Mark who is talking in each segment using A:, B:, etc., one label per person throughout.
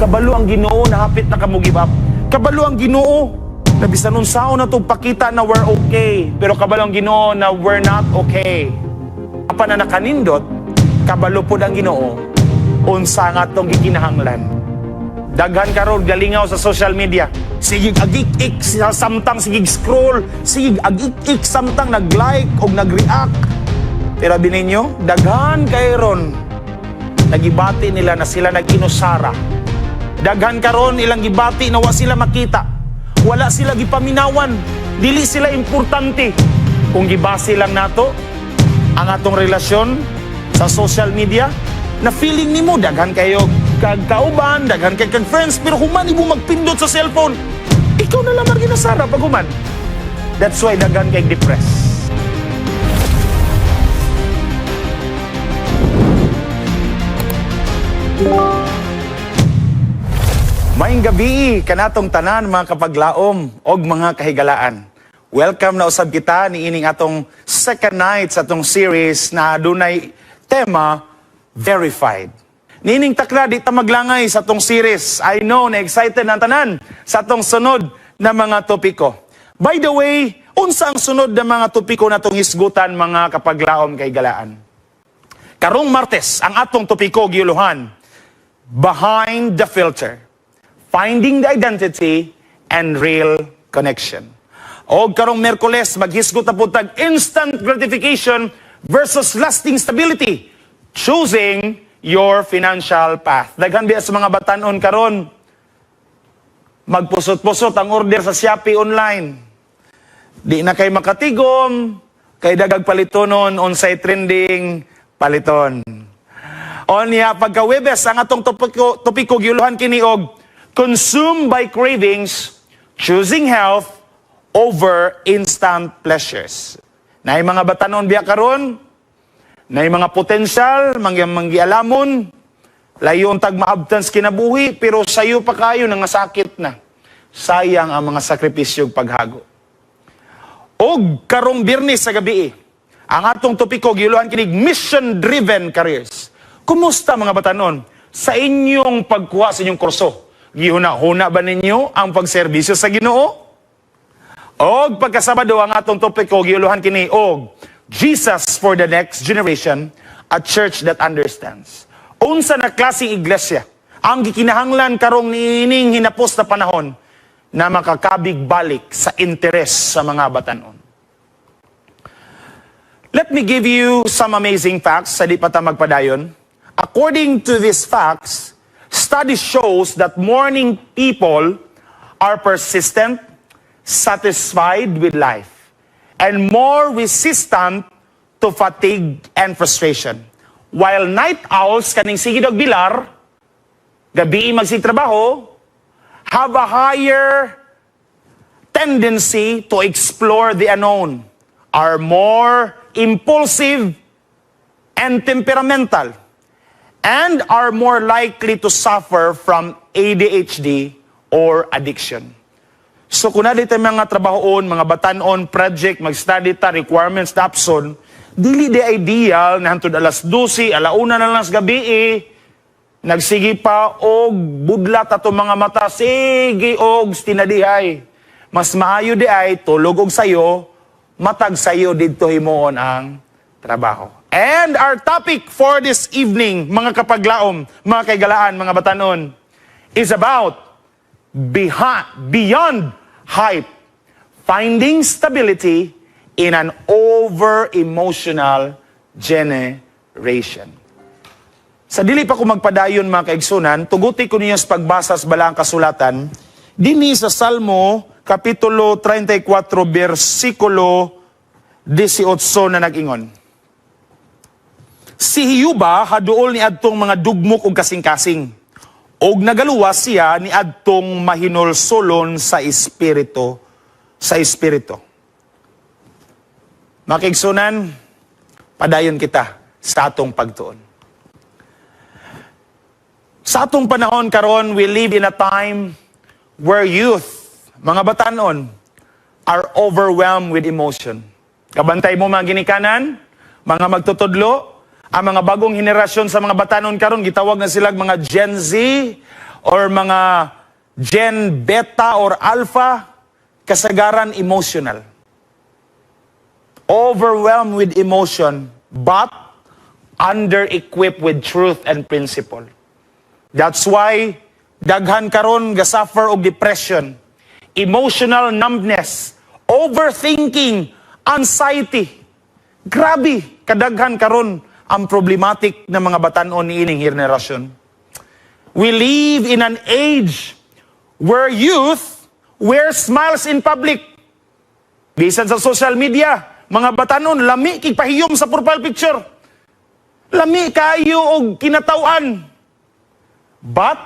A: Kabalo ang Ginoo na hapit na ka mo give up. Kabalo ang Ginoo na bisan unsaon na itong pakita na we're okay, pero kabalo ang Ginoo na we're not okay. Apan na nakanindot, kabalo pod ang Ginoo unsa nga atong gikinahanglan. Daghan karon galingaw sa social media. Sige agik-ik samtang sige scroll, sige agik-ik samtang nag-like o nag-react. Pero abi ninyo, daghan kay ron nagibati nila na sila nag-inusara. Daghan karon ilang gibati na wa sila makita. Wala sila gipaminawan. Dili sila importante. Kung gibase lang nato ang atong relasyon sa social media, na feeling nimo daghan kayo kag kauban, daghan kay kag friends, pero human imo magpindot sa cellphone, ikaw na lang ginasara pag human. That's why daghan kay depressed. Maayong gabi kanatong tanan, mga kapaglaom og mga kahigalaan. Welcome na usab kita niining atong second night sa atong series na adunay tema Verified. Niining takna, di ta maglangay sa atong series. I know na excited na ang tanan sa atong sunod na mga topiko. By the way, unsa ang sunod na mga topiko natong hisgutan, mga kapaglaom, kahigalaan? Karong Martes, ang atong topiko giuluhan, Behind the Filter: Finding the Identity and Real Connection. O karong Miyerkules, maghisgot na po tag Instant Gratification versus Lasting Stability: Choosing Your Financial Path. Daghan biya sa mga batanon karon, magpusot-pusot ang order sa Shopee online. Di na kay makatigom, kay dagag palitonon unsay trending paliton. Onya pagka Webes, ang atong topiko giuluhan kini og Consumed by Cravings: Choosing Health over Instant Pleasures. Naay mga batanon biya karon, naay mga potensyal, mga manggialamon, layon tag maabtan sa kinabuhi, pero sayo pa kayo nangasakit na. Sayang ang mga sakripisyo ug paghago. Og karong Biyernes sa gabi, ang atong topiko giuluhan kinig Mission-Driven Careers. Kumusta, mga batanon, sa inyong pagkuha sa inyong kurso? Gihuna-huna ba ninyo ang pagserbisyo sa Ginoo? Og pagkasabado, ang atong topiko giuluhan kini og Jesus for the Next Generation: A Church That Understands. Unsa na klaseng iglesia ang gikinahanglan karong niining hinapos na panahon na makakabig balik sa interes sa mga batanon? Let me give you some amazing facts sa di pa ta magpadayon. According to these facts, study shows that morning people are persistent, satisfied with life, and more resistant to fatigue and frustration. While night owls, kaning sige og bilar, gabi magsigtrabaho, have a higher tendency to explore the unknown, are more impulsive and temperamental, and are more likely to suffer from ADHD or addiction. So kung naa tay mga trabahoon, mga batanon, project, mag-study ta, requirements, dapson, dili di ideal na hantod alas 12, alauna na lang sa gabi eh, nagsige pa og budlat ato mga mata, sige og tinadihay. Mas maayo di ay tulog og sayo, matag sayo didto himuon ang trabaho. And our topic for this evening, mga kapaglaom, mga kaigalaan, mga batanon, is about beyond hype: finding stability in an over-emotional generation. Sa dili pa ko magpadayon, mga kaigsunan, tuguti ko ninyo sa pagbasa sa balaang kasulatan, dinhi sa Salmo, Kapitulo 34, versikulo 18 na nag-ingon. Si Hiyuba haduol ni adtong mga dugmok ug kasing-kasing. Og nagaluwas siya ni adtong mahinulsolon sa espiritu. Mga kaigsunan, padayon kita sa atong pagtuon. Sa atong panahon karon, we live in a time where youth, mga batanon, are overwhelmed with emotion. Kabantay mo, mga ginikanan, mga magtutudlo, ang mga bagong henerasyon sa mga batanon karon gitawag na sila mga Gen Z or mga Gen Beta or Alpha, kasagaran emotional. Overwhelmed with emotion, but under-equipped with truth and principle. That's why daghan karon gasuffer og depression, emotional numbness, overthinking, anxiety. Grabe, kadaghan karon ang problematic na mga batan-on niining henerasyon. We live in an age where youth wear smiles in public. Bisan sa social media, mga batanon, lami kig pahiyom sa profile picture. Lami kayo og kinatawan. But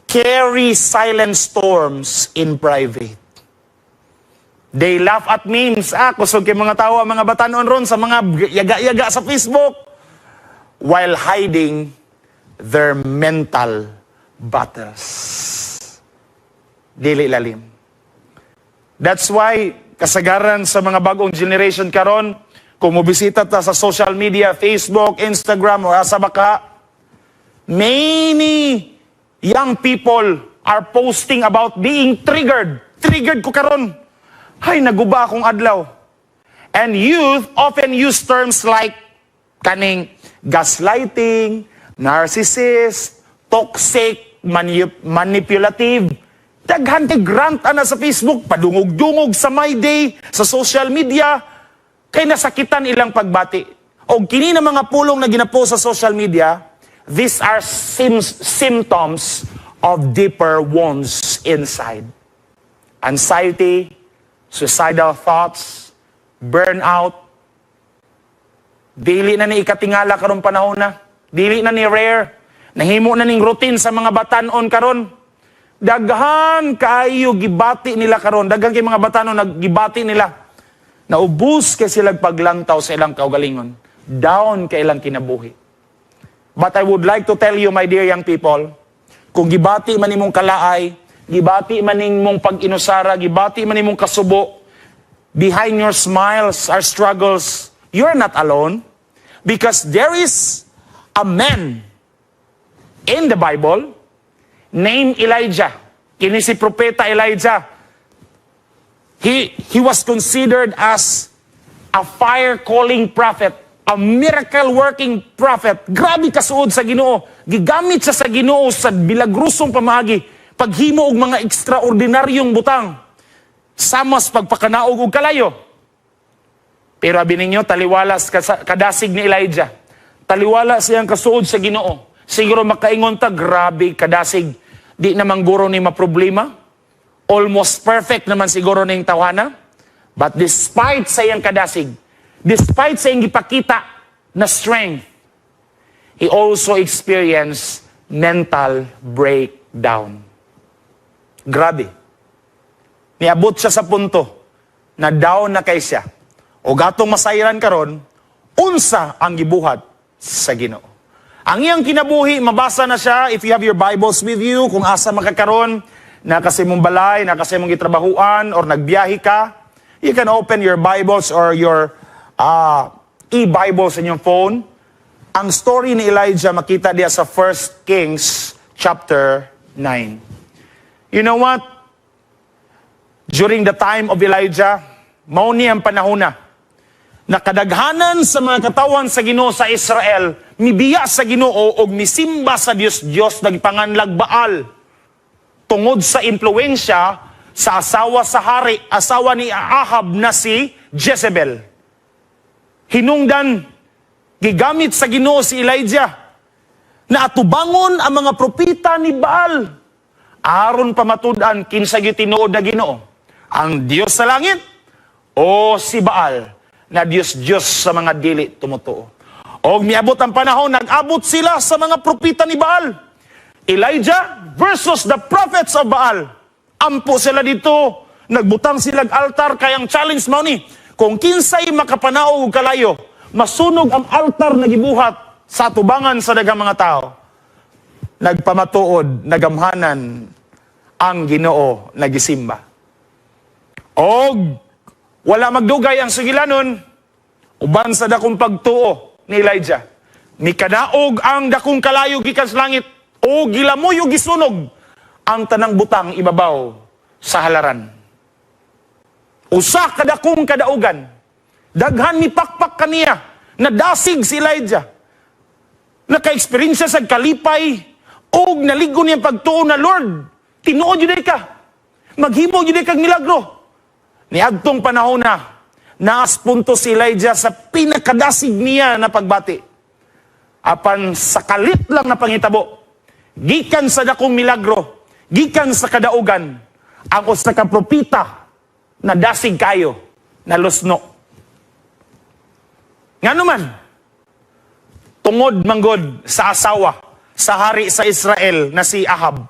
A: carry silent storms in private. They laugh at memes. Ah, kusog kay mga tao ang mga batanon ron sa mga yaga-yaga sa Facebook while hiding their mental battles. Dili lalim. That's why kasagaran sa mga bagong generation karon, kung mobisita ta sa social media, Facebook, Instagram, or asa ba ka, many young people are posting about being triggered. "Triggered ko karon. Hay, naguba akong adlaw." And youth often use terms like kaning gaslighting, narcissist, toxic, manipulative. Daghan kay rant ana sa Facebook, padungog-dungog sa My Day, sa social media, kay nasakitan ilang pagbati. O kini na mga pulong na ginapost sa social media, these are symptoms of deeper wounds inside. Anxiety, suicidal thoughts, burnout. Dili na ni ikatingala karong panahon na. Dili na ni rare. Nahimo na ning routine sa mga batanon karon. Daghan kaayo gibati nila karon. Daghan kay mga batanon naggibati nila. Naubos kay sila paglantaw sa ilang kaugalingon. Down kay ilang kinabuhi. But I would like to tell you, my dear young people, kung gibati man nimong kalaay, gibati man nimong pag-inusara, gibati man nimong kasubo, behind your smiles are struggles. You're not alone because there is a man in the Bible named Elijah. Kini si Propeta Elijah. He was considered as a fire-calling prophet, a miracle-working prophet. Grabe kasuod sa Ginoo. Gigamit siya sa Ginoo sa bilagrosong pamaagi, paghimo og mga ekstraordinaryong butang. Samas pagpakanaog og kalayo. Pero abi ninyo, taliwala sa kadasig ni Elijah. Taliwala siyang kasuod sa Ginoo. Siguro makaingon ta, "Grabe kadasig. Di naman guro ni maproblema. Almost perfect naman siguro ning tawhana." But despite sa iyang kadasig, despite sa iyang gipakita na strength, he also experienced mental breakdown. Grabe. Niabot siya sa punto na down na kay siya. O gatong masayran karon, unsa ang gibuhat sa Ginoo. Ang iyang kinabuhi, mabasa na siya if you have your Bibles with you, kung asa makakaron, na kasi mong balay, na kasi mong gitrabahuan, or nagbiyahe ka, you can open your Bibles or your e-Bibles in your phone. Ang story ni Elijah makita diya sa 1 Kings chapter 9. You know what? During the time of Elijah, mao ni ang panahon na nakadaghanan sa mga katawan sa Ginoo sa Israel, mibiya sa Ginoo og misimba sa Dios Dios nagpanganlag Baal tungod sa impluwensya sa asawa sa hari, asawa ni Ahab na si Jezebel. Hinungdan, gigamit sa Ginoo si Elijah na atubangon ang mga propeta ni Baal aron pamatud-an kinsa gyud tinuod na Ginoo, ang Dios sa langit o si Baal na Dios-Dios sa mga dili tumutuo. Og miabot ang panahon, nag-abot sila sa mga propeta ni Baal. Elijah versus the prophets of Baal. Ampo sila dito, nagbutang sila altar kay ang challenge mao ni, kung kinsay makapanaog og kalayo, masunog ang altar na gibuhat sa tubangan sa daghang mga tao. Nagpamatuod, nagamhanan ang Ginoo nagisimba. Og wala magdugay ang sugilanon, uban sa dakong pagtuo ni Elijah. Mikadaog ang dakong kalayo gikan sa langit. O gilamoy o gisunog ang tanang butang ibabaw sa halaran. Usa kadakong kadaugan. Daghan ni pakpak kaniya. Nadasig si Elijah. Naka-experience sa kalipay og naligon niyang pagtuo na, "Lord, tinuod gyud ka. Maghimo gyud kag milagro." Niadtong panahon na naas punto si Elijah sa pinakadasig niya na pagbati. Apan sa kalit lang na panghitabo, gikan sa dakong milagro, gikan sa kadaugan, ang usa ka propeta na dasig kayo, nalusno. Ngano man, tungod manggod sa asawa sa hari sa Israel na si Ahab.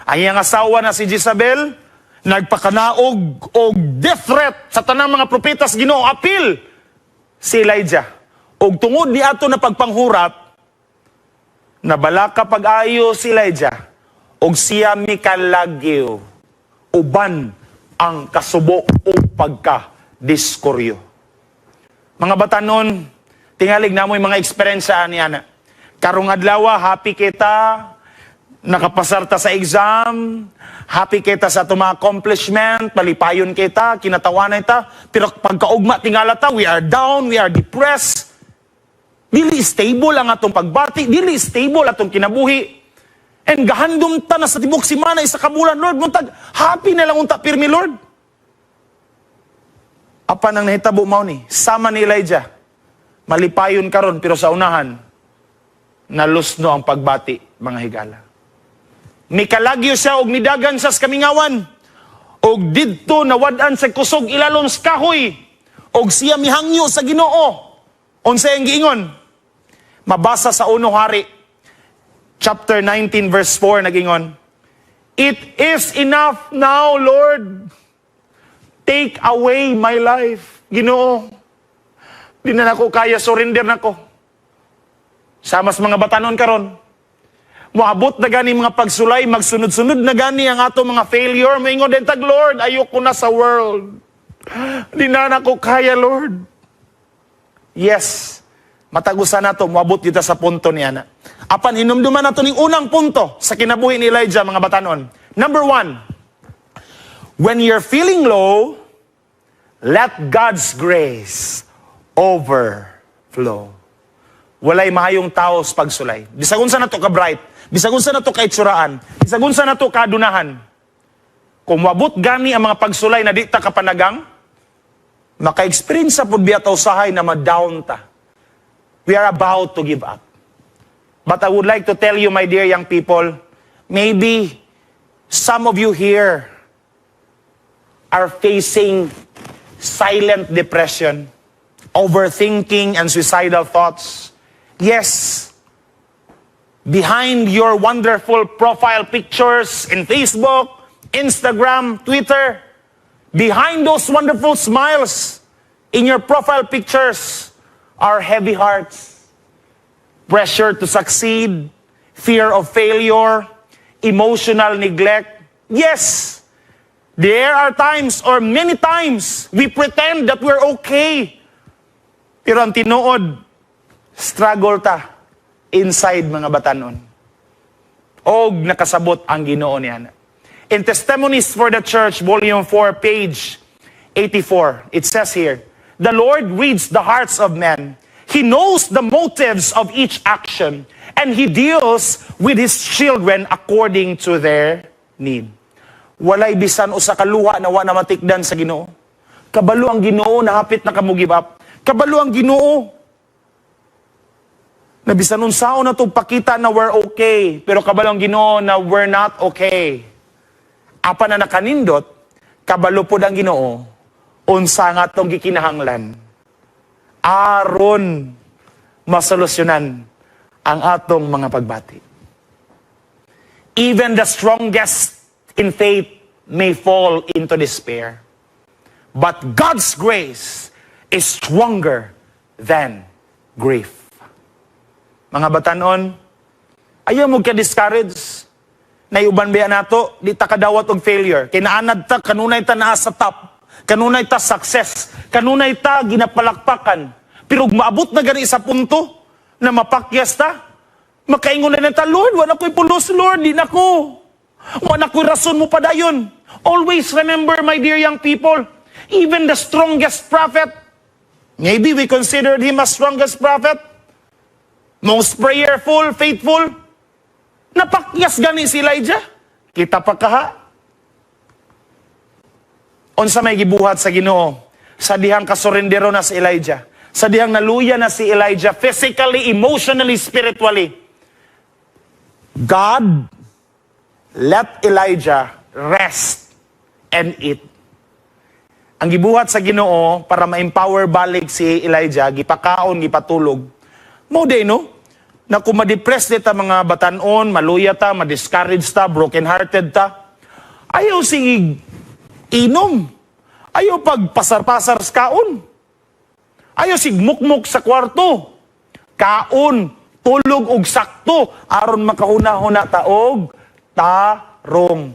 A: Ang iyang asawa na si Jezebel, nagpakanaog og death threat sa tanang mga propeta sa Ginoo, apil si Elijah. Og tungod ni ato na pagpanghurat, nabalaka pag-ayo si Elijah og siya mikalagyo uban ang kasubo o pagka diskuryo. Mga batanon, tingalig namoy mga eksperyensya ni ana. Karong adlaw, happy kita, nakapasar ta sa exam, happy kita sa atong mga accomplishment, palipayon kita, kinatawanan ta, pero pagkaugma tingala ta, we are down, we are depressed. Dili stable ang atong pagbati, dili stable atong kinabuhi. And gahandom ta na sa tibok simana, isa ka bulan, "Lord, muntag, happy na lang unta pirmi, Lord." Apan ang nahitabo mao ni, sama ni Elijah, malipayon karon pero sa unahan, nalusno ang pagbati, mga higala. Mikalagyo siya og midagan sa kamingawan. Og didto nawad-an sa kusog ilalom sa kahoy. Og siya mihangyo sa Ginoo. Unsa ang giingon? Mabasa sa Uno Hari chapter 19 verse 4, nagingon, "It is enough now, Lord. Take away my life." Ginoo, di na nako kaya, surrender nako. Sama sa mga batanon karon, moabot na gani mga pagsulay, magsunod-sunod na gani ang ato mga failure. Moingon din tag, "Lord, ayoko na sa world. Di na nako kaya, Lord." Yes, matagusan nato, moabot kita sa punto niya na. Apan hinumduman nato ning unang punto sa kinabuhi ni Elijah, mga batanon. Number one, when you're feeling low, let God's grace overflow. Walay mahayong tao sa pagsulay. Bisag unsa nato ka bright, bisag unsa nato ka itsuraan, bisag unsa nato ka adunahan. Kung moabot gani ang mga pagsulay na di ta kapanagang, maka-experience pud biya ta usahay na ma-down ta. We are about to give up. But I would like to tell you, my dear young people, maybe some of you here are facing silent depression, overthinking, and suicidal thoughts. Yes, behind your wonderful profile pictures in Facebook, Instagram, Twitter, behind those wonderful smiles in your profile pictures are heavy hearts, pressure to succeed, fear of failure, emotional neglect. Yes, there are times or many times we pretend that we're okay. Pero ang tinuod, struggle ta inside, mga batanon. Og nakasabot ang Ginoo niya. In Testimonies for the Church, Volume 4, page 84, it says here, "The Lord reads the hearts of men. He knows the motives of each action, and He deals with His children according to their need." Walay bisan usa ka luha na wa na matikdan sa Ginoo. Kabalo ang Ginoo na hapit na kamo give up. Kabalo ang Ginoo na bisan unsaon na itong pakita na we're okay, pero kabalo ang Ginoo na we're not okay. Apan na nakanindot, kabalo pod ang Ginoo unsa nga atong gikinahanglan aron masolusyonan ang atong mga pagbati. Even the strongest in faith may fall into despair. But God's grace is stronger than grief. Mga batanon, ayaw mo ka-discourage. Nayuban biya nato, di ta kadawat og failure. Kinaanad ta, kanunay ta naa sa top. Kanunay ta success. Kanunay ta ginapalakpakan. Pero maabot na gani sa punto na mapakyas ta, Makaingon na ta, "Lord, wala ko'y pulos, Lord, di na ko. Wala ko'y rason mo padayon." Always remember, my dear young people, even the strongest prophet, maybe we considered him as strongest prophet, most prayerful, faithful, napakyas gani si Elijah. Kita pa kaha. Unsa may gibuhat sa Ginoo sa dihang kasurendero na si Elijah? Sa dihang naluya na si Elijah physically, emotionally, spiritually. God let Elijah rest and eat. Ang gibuhat sa Ginoo para ma-empower balik si Elijah, gipakaon, gipatulog. Mao diay, no? Na kung ma-depress ta, mga batanon, maluya ta, ma-discourage ta, broken-hearted ta, ayaw sige inom. Ayaw pagpasar-pasar sa kaon. Ayaw sig mukmuk sa kwarto. Kaon, tulog og sakto aron makahuna-huna ta og tarong.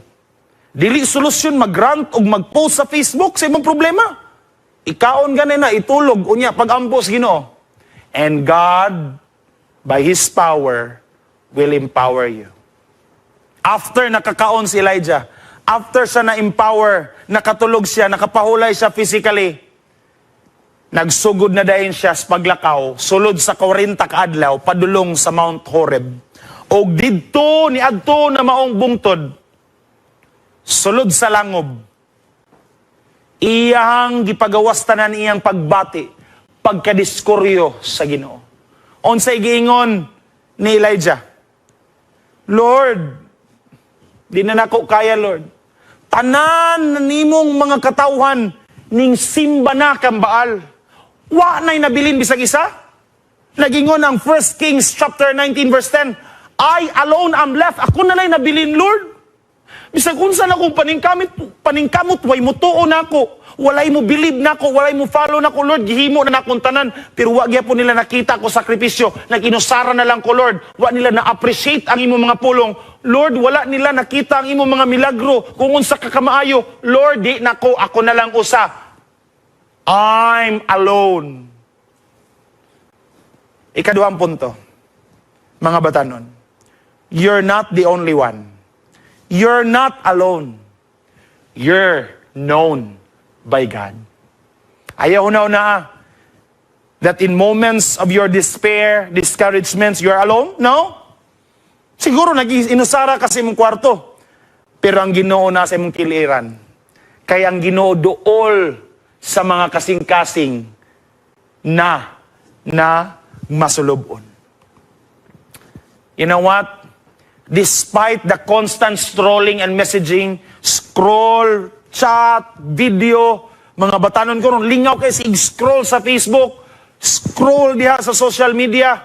A: Dili solusyon mag-rant og mag-post sa Facebook sa imong problema. Ikaon gani na, itulog unya pag-ampo sa Ginoo. And God, by His power, will empower you. After nakakaon si Elijah, after siya na-empower, nakatulog siya, nakapahulay siya physically, nagsugod na dayon siya sa paglakaw, sulod sa 40 ka adlaw, padulong sa Mount Horeb. Og didto ni adto na maong bungtod, sulod sa langob, iyang gipagawas tanan iyang pagbati, pagkadiskuryo sa Ginoo. Unsay giingon ni Elijah? "Lord, di na nako kaya, Lord. Tanan na nimong mga katawhan ning simba na kang Baal. Wa na'y nabilin bisag isa." Nagingon ang 1 Kings chapter 19 verse 10, "I alone am left." "Ako na lang nabilin, Lord. Bisag unsa na kong paningkamot, way mo tuo nako. Walay mo believe nako, walay mo follow nako, Lord. Gihimo na nakong tanan. Pero wa gyapon nila nakita ko sakripisyo. Nag-inusara na lang ko, Lord. Wa nila na-appreciate ang imong mga pulong. Lord, wala nila nakita ang imong mga milagro. Kung unsa ka kamaayo. Lord, di nako, ako na lang usa. I'm alone." Ikaduhang punto, mga batanon, you're not the only one. You're not alone. You're known by God. Ayaw na that in moments of your despair, discouragements, you're alone? No? Siguro nag-inusara ka sa imong kwarto. Pero ang Ginoo na sa imong kiliran. Kaya ang Ginoo duol sa mga kasing-kasing na na masulubon. You know what? Despite the constant strolling and messaging, scroll, chat, video, mga batanon ko ron, lingaw kay sig scroll sa Facebook, scroll diha sa social media.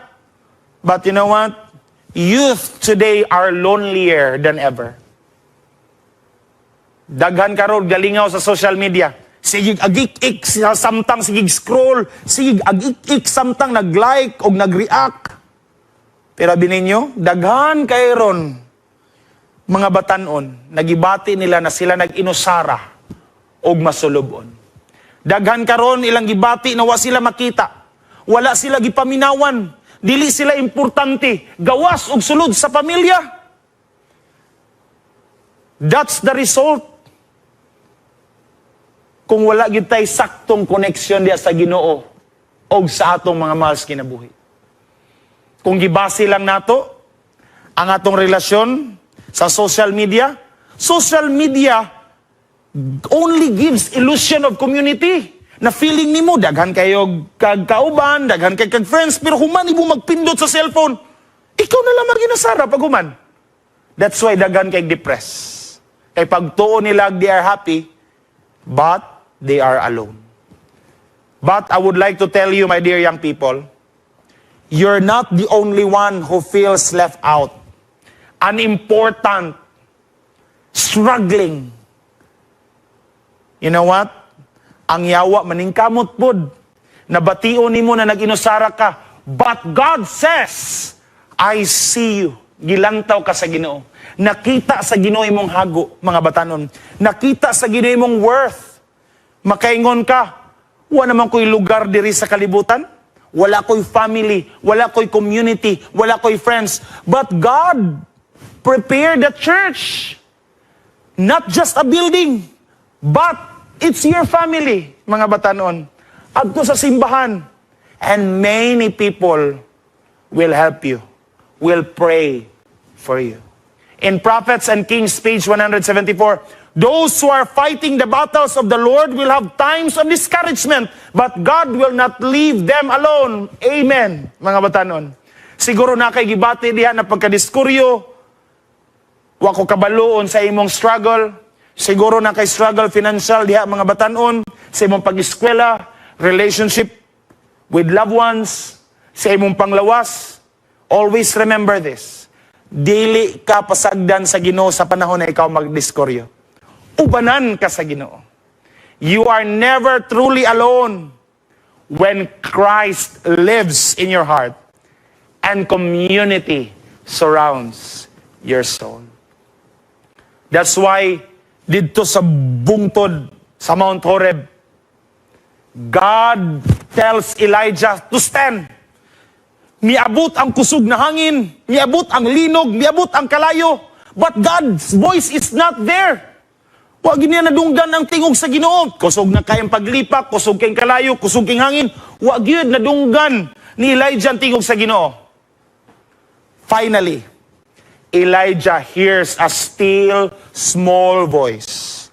A: But you know what? Youth today are lonelier than ever. Daghan karon galingaw sa social media. Sige agik-ik sa samtang sige scroll, sige agik-ik samtang nag-like o nag-react. Pero abi ninyo, daghan kay ron mga batanon, nagibati nila na sila nag-inusara og masulubon. Daghan karon ilang gibati na wa sila makita. Wala sila gipaminawan. Dili sila importante. Gawas og sulod sa pamilya. That's the result kung wala gyud tay saktong koneksyon diya sa Ginoo og sa atong mga mahal sa kinabuhi. Kung gibase lang nato ang atong relasyon sa social media only gives illusion of community. Na feeling nimo daghan kayo kag kauban, daghan kay kag friends, pero human imo magpindot sa cellphone, ikaw na lang maginasara pag human. That's why daghan kay depressed. Kay pagtuo nila they are happy, but they are alone. But I would like to tell you, my dear young people, you're not the only one who feels left out, unimportant, struggling. You know what? Ang yawa maningkamot pod. Nabation nimo na nag-inusara ka. But God says, "I see you." Gilantaw ka sa Ginoo. Nakita sa Ginoo imong hago, mga batanon. Nakita sa Ginoo imong worth. Makaingon ka, "Wa naman ko'y lugar diri sa kalibutan. Wala ko'y family, wala ko'y community, wala ko'y friends. But God prepared the church. Not just a building, but it's your family, mga batanon. Adto sa simbahan. And many people will help you, will pray for you. In Prophets and Kings, page 174, "Those who are fighting the battles of the Lord will have times of discouragement, but God will not leave them alone." Amen, mga batanon. Siguro naa kay gibati diha na pagkadiskuryo, wa ko kabalo unsa imong struggle. Siguro naa kay struggle financial diha, mga batanon, sa imong pag-eskwela, relationship with loved ones, sa imong panglawas. Always remember this. Dili ka pasagdan sa Ginoo sa panahon na ikaw magdiskuryo. Ubanan ka sa Ginoo. You are never truly alone when Christ lives in your heart and community surrounds your soul. That's why didto sa bungtod sa Mount Horeb, God tells Elijah to stand. Miabot ang kusog na hangin, miabot ang linog, miabot ang kalayo, but God's voice is not there. Wa gyud niya nadunggan ang tingog sa Ginoo. Kusog na kayong paglipak, kusog kayong kalayo, kusog kayong hangin. Wa gyud nadunggan ni Elijah ang tingog sa Ginoo. Finally, Elijah hears a still small voice.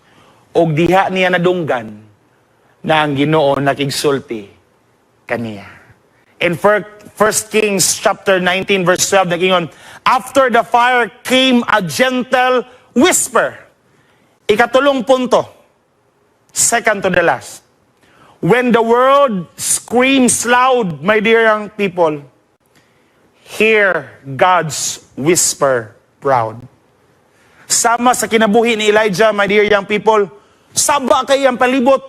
A: Og diha niya nadunggan na ang Ginoo nakigsulti kaniya. In 1 Kings chapter 19 verse 12, nagingon, "After the fire came a gentle whisper." Ikatulong punto, second to the last. When the world screams loud, my dear young people, hear God's whisper proud. Sama sa kinabuhi ni Elijah, my dear young people, saba kay ang palibot,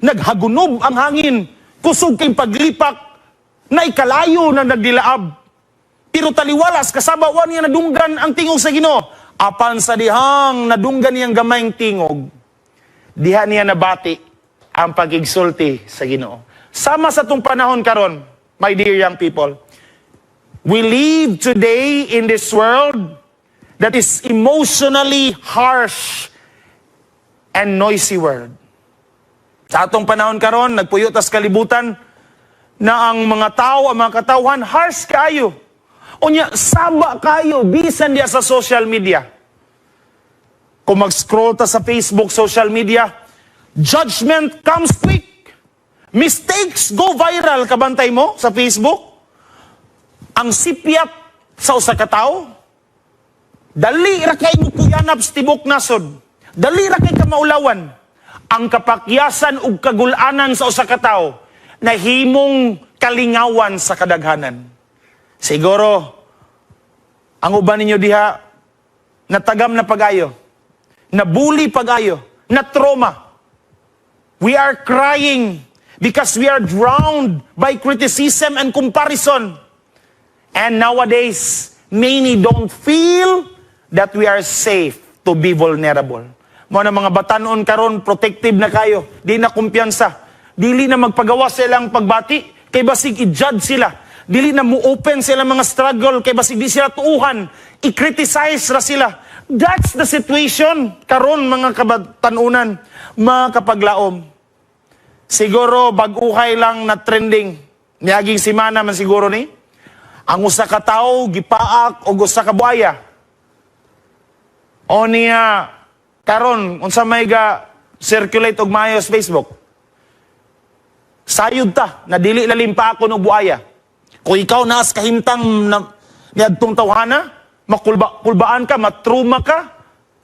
A: naghagunob ang hangin, kusog kay paglipak, naay kalayo na nagdilaab. Pero taliwalas, kasaba, wa niya nadunggan ang tingog sa Ginoo. Apan sa dihang nadunggan niyang gamayng tingog, diha niya nabati ang pagigsulti sa Ginoo. Sama sa atong panahon karon, my dear young people, we live today in this world that is emotionally harsh and noisy world. Sa atong panahon karon, nagpuyo tas kalibutan na ang mga tao, ang mga katawhan, harsh kayo. Unya, saba kayo, bisan diya sa social media. Kung mag-scroll ta sa Facebook, social media, judgment comes quick. Mistakes go viral, kabantay mo sa Facebook. Ang sipyat sa usa ka tawo, dali ra kay mo kuyanap sa tibok nasod. Dali ra kay ka maulawan. Ang kapakyasan ug kagulanan sa usa ka tawo nahimong kalingawan sa kadaghanan. Siguro ang uban ninyo diha natagam na pag-ayo, nabully pag-ayo, na trauma. We are crying because we are drowned by criticism and comparison. And nowadays, many don't feel that we are safe to be vulnerable. Mao na mga batanon karon protective na kayo, di na kumpiyansa. Dili na magpagawa silang pagbati, kay basig i-judge sila. Dili na mo-open sila mga struggle, kay basig di sila tuuhan. I-criticize ra sila. That's the situation karon, mga kabatanunan, mga kapaglaom. Siguro bag-uhay lang na trending. Niaging simana man siguro ni. Ang usa ka tawo gipaak og usa ka buaya. O niya karon unsa may ga circulate og maayo sa Facebook. Sayod ta na dili lalim paakon og buaya. Kung ikaw naas kahimtang na niadtong tawhana, makulba kulbaan ka, matruma ka,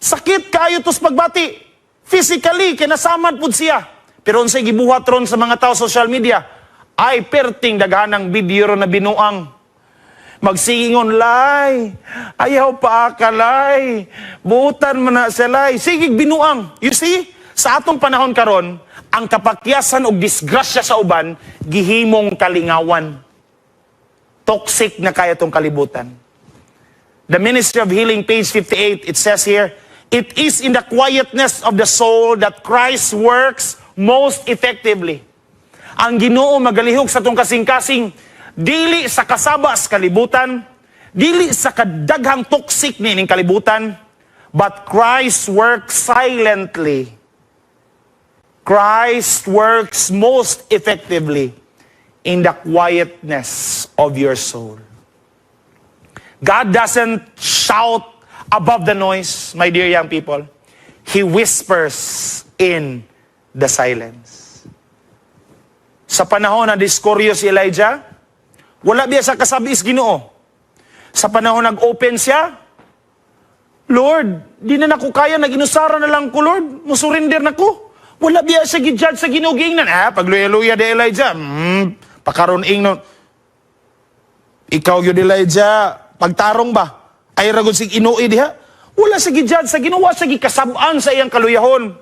A: sakit kayo tos pagbati. Physically, kinasamad pud siya. Pero unsay gibuhat ron sa mga tao social media, ay perting daghanang video ron na binuang. Magsigingon, "Lay, ayaw pa akalay, buutan man na siya, lay." Sige, binuang. You see, sa atong panahon karon, ang kapakyasan og disgrasya sa uban, gihimong kalingawan. Toxic na kaya tong kalibutan. The Ministry of Healing, page 58, it says here, "It is in the quietness of the soul that Christ works most effectively." Ang Ginoo magalihok sa atong kasing-kasing dili sa kasaba sa kalibutan, dili sa kadaghang toxic ni ning kalibutan, but Christ works silently. Christ works most effectively in the quietness of your soul. God doesn't shout above the noise, my dear young people. He whispers in the silence. Sa panahon na diskuryo si Elijah, wala biya siya kasabi sa Ginoo. Sa panahon nag-open siya, "Lord, di na nako kaya, nag-inusara na lang ko, Lord. Musurrender na ko." Wala biya siya gi-judge sa Ginoo giingnan. "Ah, pagluya-luya di Elijah, pakaron ingnon. Ikaw yun, Elijah, pagtarong ba? Ay ragod sig inuwi diha." Wala siya gi-judge sa Ginoo, wala siya gikasab-an sa iyang kaluyahon.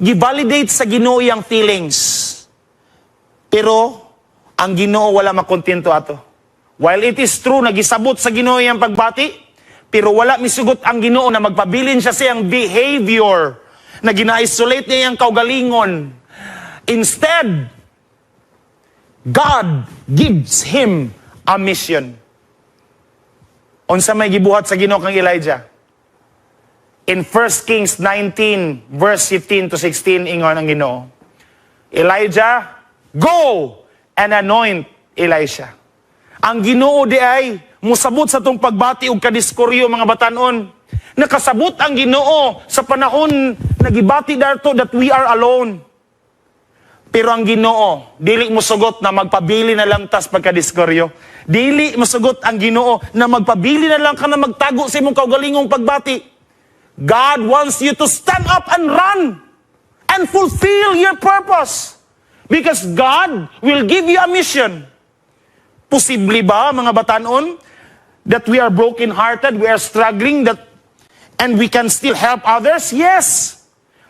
A: Gi-validate sa Ginoo iyang feelings. Pero ang Ginoo wala makontento ato. While it is true na gisabot sa Ginoo iyang pagbati, pero wala misugot ang Ginoo na magpabilin siya sa iyang behavior na gina-isolate niya iyang kaugalingon. Instead, God gives him a mission. Unsa may gibuhat sa Ginoo kang Elijah? In 1 Kings 19 verse 15 to 16, ingon ang Ginoo, "Elijah, go and anoint Elisha." Ang Ginoo di ay musabot sa atong pagbati og kadiskuryo, mga batanon. Nakasabot ang Ginoo sa panahon nagibati darto that we are alone. Pero ang Ginoo, dili mo sugot na magpabili na lang tas pagkadiskuryo. Dili mo sugot ang Ginoo na magpabili na lang ka na magtago sa imong kaugalingong pagbati. God wants you to stand up and run and fulfill your purpose. Because God will give you a mission. Posible ba, mga batanon, that we are broken-hearted, we are struggling, that and we can still help others? Yes.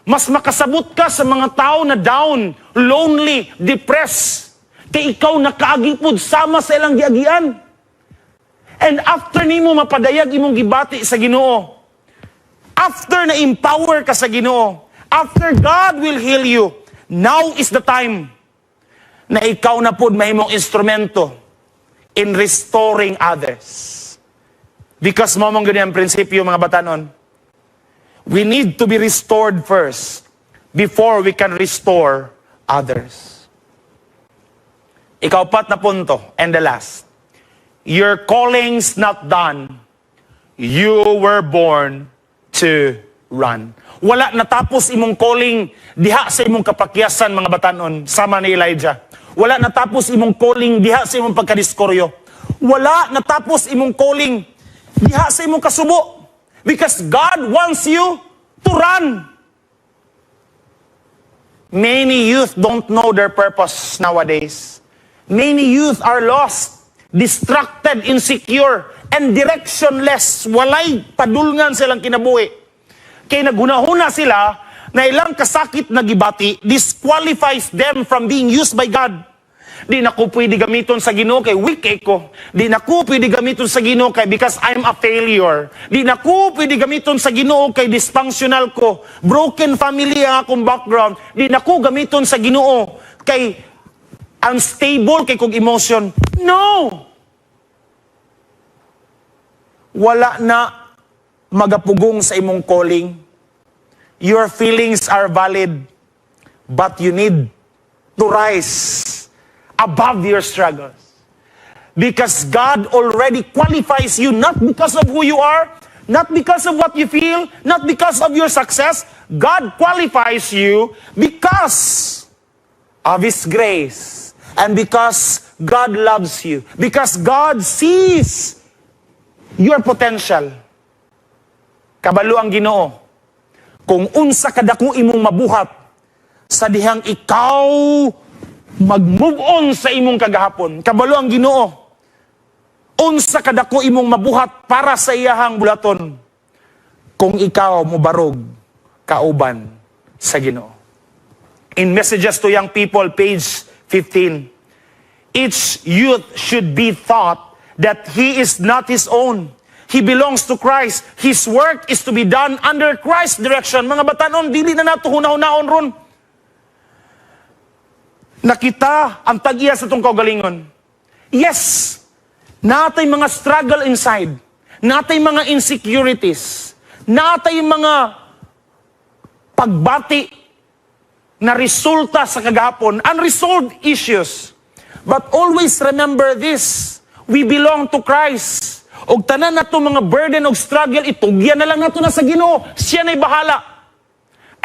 A: Mas makasabot ka sa mga tao na down, lonely, depressed. Kay ikaw nakaagi pod sama sa ilang giagian. And after nimo mapadayag imong gibati sa Ginoo, after na empower ka sa Ginoo, after God will heal you, now is the time na ikaw na pod mahimong instrumento in restoring others. Because mao man gani ang prinsipyo, mga batanon. We need to be restored first before we can restore others. Ikaupat na punto, and the last. Your calling's not done. You were born to run. Wala natapos imong calling diha sa imong kapakyasan, mga batanon, sama ni Elijah. Wala natapos imong calling diha sa imong pagkadiskoryo. Wala natapos imong calling diha sa imong kasubo. Because God wants you to run. Many youth don't know their purpose nowadays. Many youth are lost, distracted, insecure, and directionless. Walay padulngan silang kinabuhi. Kay naghunahuna sila na ilang kasakit na gibati disqualifies them from being used by God. "Di na ko pwede gamiton sa Ginoo kay weak kay ko. Di na ko pwede gamiton sa Ginoo kay because I'm a failure. Di na ko pwede gamiton sa Ginoo kay dysfunctional ko. Broken family ang akong background. Di na ko gamiton sa Ginoo kay unstable kay kog emotion." No! Wala na magapugong sa imong calling. Your feelings are valid, but you need to rise above your struggles. Because God already qualifies you not because of who you are, not because of what you feel, not because of your success. God qualifies you because of His grace and because God loves you. Because God sees your potential. Kabalo ang Ginoo kung unsa kadako imong mabuhat sa dihang ikaw mag-move on sa imong kagahapon. Kabalo ang Ginoo unsa kadako imong mabuhat para sa iyahang bulaton kung ikaw mobarog kauban sa Ginoo. In Messages to Young People, page 15, each youth should be taught that he is not his own. He belongs to Christ. His work is to be done under Christ's direction. Mga batanon, dili na nato huna-hunaon ron. Nakita ang tag-iya sa atong kaugalingon. Yes, naa tay mga struggle inside. Naa tay mga insecurities. Naa tay mga pagbati na resulta sa kagahapon, unresolved issues. But always remember this, we belong to Christ. Og tanan nato mga burden og struggle, itugyan na lang nato na sa Ginoo. Siya na'y bahala.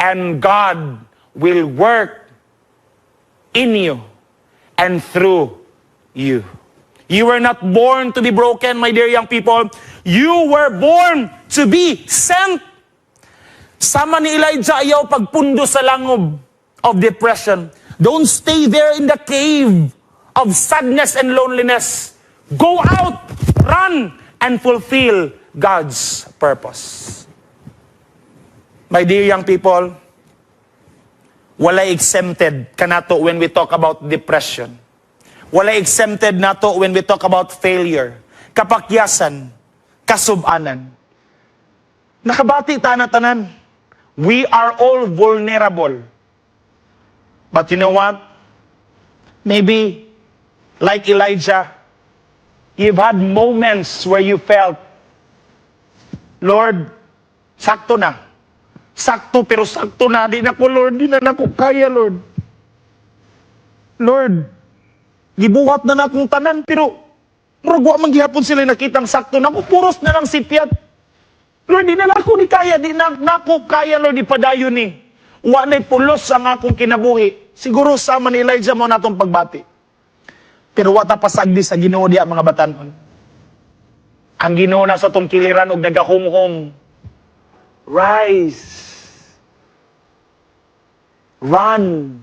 A: And God will work in you and through you. You were not born to be broken, my dear young people. You were born to be sent. Sama ni Elijah, ayaw pagpundo sa langob of depression. Don't stay there in the cave of sadness and loneliness. Go out, run, and fulfill God's purpose. My dear young people, wala exempted kanato when we talk about depression. Wala exempted nato when we talk about failure, kapakyasan, kasubanan. Nakabati ta na tanan. We are all vulnerable. But you know what? Maybe, like Elijah, you've had moments where you felt, "Lord, sakto na. Sakto, pero sakto na. Di na ko, Lord. Di na nako kaya, Lord. Lord, gibuhat na nakong tanan, pero murag wa man gihapon sila nakitang sakto na ko, puros na lang sipyat. Lord, di na nako ni kaya, di na nako kaya, Lord, ipadayon ni. Wa na'y pulos ang akong kinabuhi." Siguro sama ni Elijah mao natong pagbati. Pero wa ta pasagdi sa Ginoo diya, mga batanon. Ang Ginoo na sa atong kiliran og nagahumhum. "Rise. Run.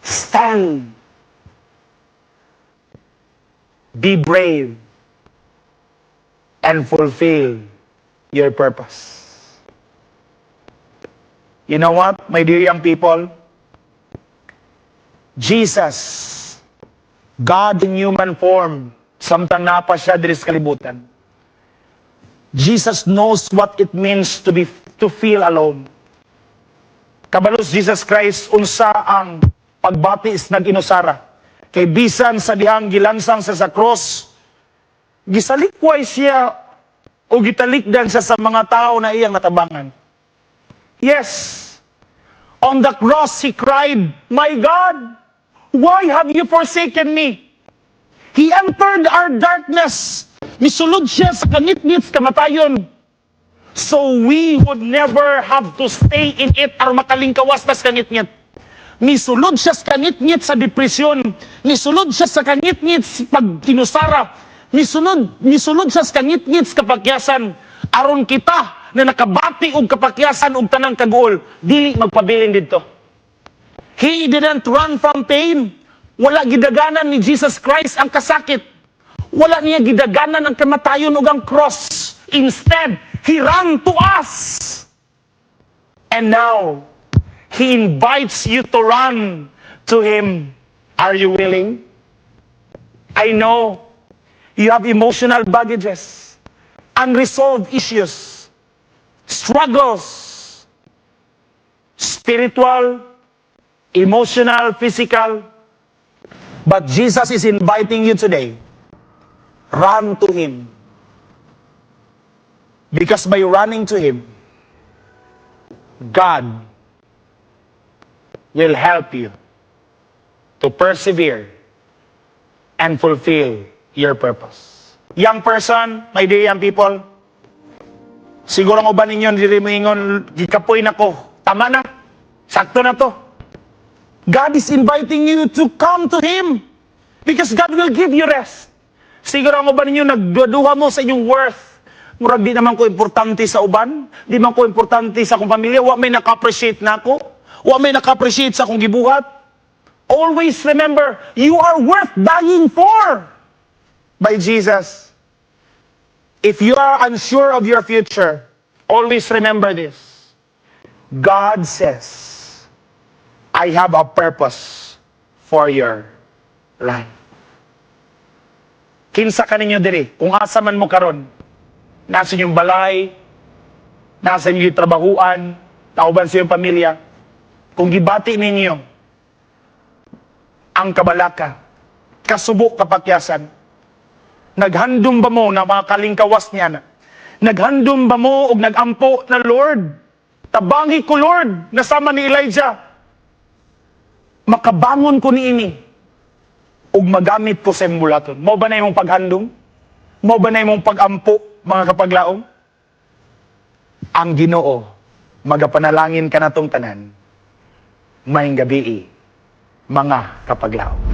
A: Stand. Be brave and fulfill your purpose." You know what, my dear young people? Jesus, God in human form, samtang naa pa siya diri sa kalibutan. Jesus knows what it means to feel alone. Kabalo si Jesus Christ unsa ang pagbati sa nag-inusara. Kay bisan sa dihang gilansang siya sa cross, gisalikway siya o gitalikdan siya sa mga tao na iyang natabangan. Yes, on the cross he cried, "My God, why have you forsaken me?" He entered our darkness. Misulod siya sa kangitngit sa kamatayon. So we would never have to stay in it aron makalingkawas ta sa kangitngit. Misulod siya sa kangitngit sa depresyon. Misulod siya sa kangitngit sa pagkinusara. Misulod siya sa kangitngit sa kapakyasan. Aron kita na nakabati og kapakyasan og tanang kaguol, dili magpabilin didto. He didn't run from pain. Wala gidaganan ni Jesus Christ ang kasakit. Wala niya gidaganan ang kamatayon ug ang cross. Instead, He ran to us. And now, He invites you to run to Him. Are you willing? I know you have emotional baggages, unresolved issues, struggles, spiritual, emotional, physical. But Jesus is inviting you today. Run to Him. Because by running to Him, God will help you to persevere and fulfill your purpose. Young person, my dear young people, siguro ang uban ninyo diri moingon, "Gikapoy na ko. Tama na. Sakto na to." God is inviting you to come to Him because God will give you rest. Siguro ang uban ninyo nagduha mo sa inyong worth. "Murag di naman ko importante sa uban, di man ko importante sa akong pamilya, wa may naka-appreciate nako, wa may naka-appreciate sa akong gibuhat." Always remember, you are worth dying for by Jesus. If you are unsure of your future, always remember this. God says, "I have a purpose for your life." Kinsa ka ninyo diri, kung asa man mo karon, nasa inyong balay, nasa inyong trabahuan, nauban sa inyong pamilya, kung gibati ninyo Ang kabalaka, kasubo, kapakyasan. Naghandom ba mo na makalingkawas niya na? Naghandom ba mo og nagampo na, "Lord, tabangi ko, Lord," nasama ni Elijah. "Makabangon ko niini ug magamit ko sa imong buluhaton"? Mao ba na imong paghandom? Mao ba na imong pagampo, mga kapaglaom? Ang Ginoo magapanalangin kanatong tanan. Maayong gabii, mga kapaglaom.